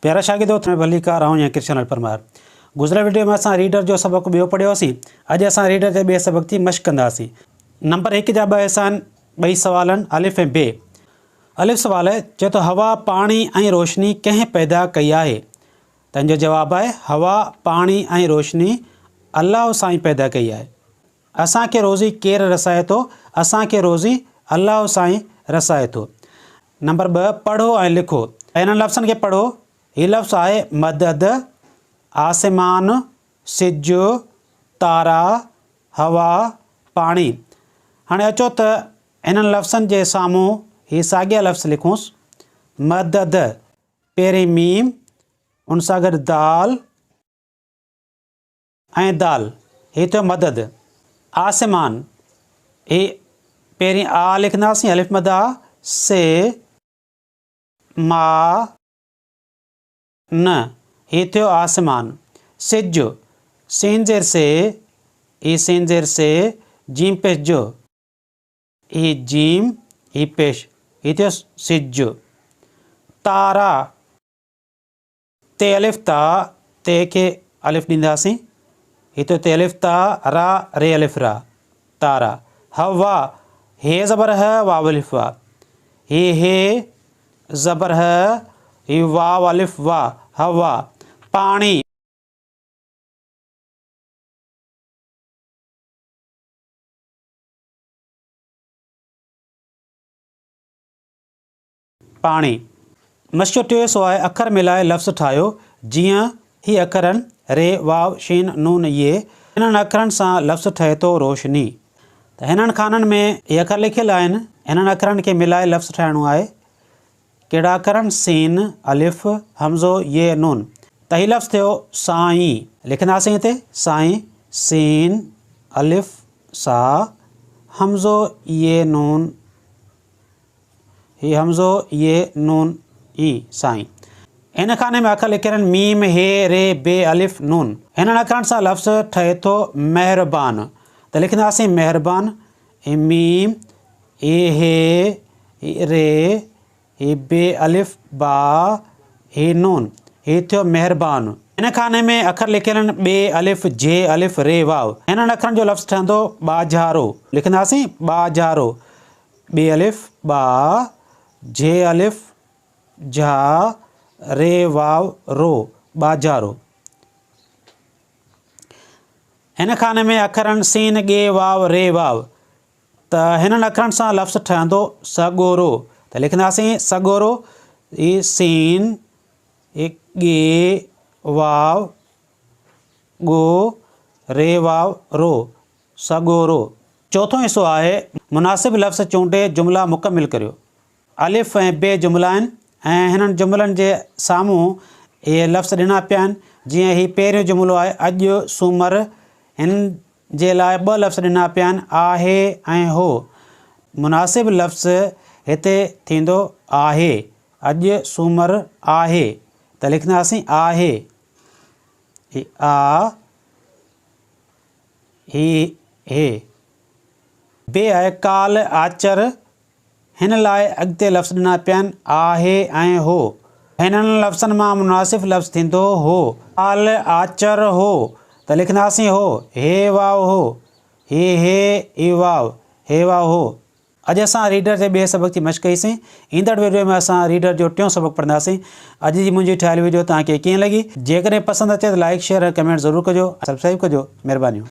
پيارا شاگردو ٿڻ ڀليڪار آئون يا ڪرشن لال پرمار گذريل وڊيو ۾ اسان ريڊر جو سبق ٻيو پڙهيوسين اڄ اسان ريڊر جي ٻئي سبق جي مشق ڪنداسين نمبر هڪ جا ٻه حصا آهن ٻئي سوال آهن الف ۽ بي الف سوال آهي چئي ٿو هوا پاڻي ۽ روشني ڪنهن پيدا ڪئي آهي تنهن جو جواب آهي هوا پاڻي ۽ روشني الله سائين پيدا ڪئي آهي اسان کي روزي ڪير رسائي ٿو؟ اسان کي روزي الله سائين رسائي ٿو. نمبر 2 پڙهو ۽ لکو. هنن لفظن کي پڙهو. هي لفظ آهي مدد، آسمان، سج، تارا، هوا، پاڻي. هاڻي اچو ته هنن لفظن جي سامهون هي ساڳيا لفظ لکونس. مدد، پهرين ميم، ان سان گڏ دال، ۽ دال، هي ٿيو مدد. آسمان، هي پهرين آ لکنداسين الف مد آ، سي، ما، ن، هي ٿيو آسمان. سج، سين زير سي، هي سين زير سي، جيم پيش ج، هي جيم، هي پيش، هي ٿيو سج. تارا. تي الف تا، تي کي الف ڏينداسين. هي ٿيو تي الف تا، را، ري الف را، تارا. هوا، هي زبر هه، واو الف وا. هي هي زبر هه، هي واو الف وا، هوا. پاڻي. پاڻي. مشق جو ٽيون حصو آهي اکر ملائي لفظ ٺاهيو، جيئن هي اکر آهن، ري، واو، شين، نون، يي. انهن اکرن سان لفظ ٺهي ٿو روشني. ته هنن خانن ۾ هي اکر لکيل آهن، هنن اکرن کي ملائي لفظ ٺاهڻو آهي. ڪهڙا اکر آهن؟ سين، الف، همزو، يي، نون. ته هي لفظ ٿيو سائين. لکنداسين هتي سائين، سين، الف، سا، همزو، يي، نون. هي همزو، ي، نون، ئي، سائين. هن خاني ۾ اکر لکيل آهن، ميم، هي، ري، بي، الف، نون. هنن اکرن سان لفظ ٺهي ٿو مهربان. ته لکنداسين مهربان، هي ميم، هي هي، هي ري، هي بي، الف، با، هي نون. هي ٿيو مهربان. هن خاني ۾ اکر لکيل آهن، بي، الف، جي، الف، ري، واو. هنن اکرن جو لفظ ٺهندو ٻاجهارو. لکنداسين ٻاجهارو. ٻي الف، ٻا، جي الف، جھا، ري واو، رو، ٻاجهارو. هن خاني ۾ اکرن سين، ڳي، واو، ري، واو ته هنن اکرن سان لفظ ٺهندو سڳورو ته لکنداسين سڳورو هي سين، هي ڳي، واو، ڳو، ري، واو، رو، سڳورو. چوٿون حصو آهي، مناسب لفظ چونڊي جملا مڪمل ڪريو. الف ۽ ب جملا آهن ۽ هنن جملن جي سامهون اهي لفظ ڏنا پيا آهن، جيئن هي پهريون جملو آهي اڄ سومر هن جي لاء ٻه لفظ ڏنا پيا آهن آهي ۽ هو. مناسب لفظ هتي ٿيندو آهي. اڄ سومر آهي ته لکنداسين آهي. هي آ. هي، هي. بي آهي ڪالهه آچر، هن لاء اڳتي لفظ ڏنا پيا آهن، آهي ۽ هو. هنن لفظن مان مناسب لفظ ٿيندو هو. ڪالهه آچر هو ته لکنداسين هو، هي واو هو، هي هي هي واو، هي واو هو. اڄ اسان ريڊر جي ٻئي سبق جي مشق ڪئي سين. ايندڙ وڊيو ۾ اسان ريڊر جو ٽيون سبق پڙهنداسين. اڄ جي منهنجي ٺاهيل وڊيو توهان کي ڪيئن لڳي؟ جيڪڏهن پسند اچي ته لائيڪ شيئر ۽ ڪمينٽ ضرور ڪجو ۽ سبسڪرائيب ڪجو. مهربانيون.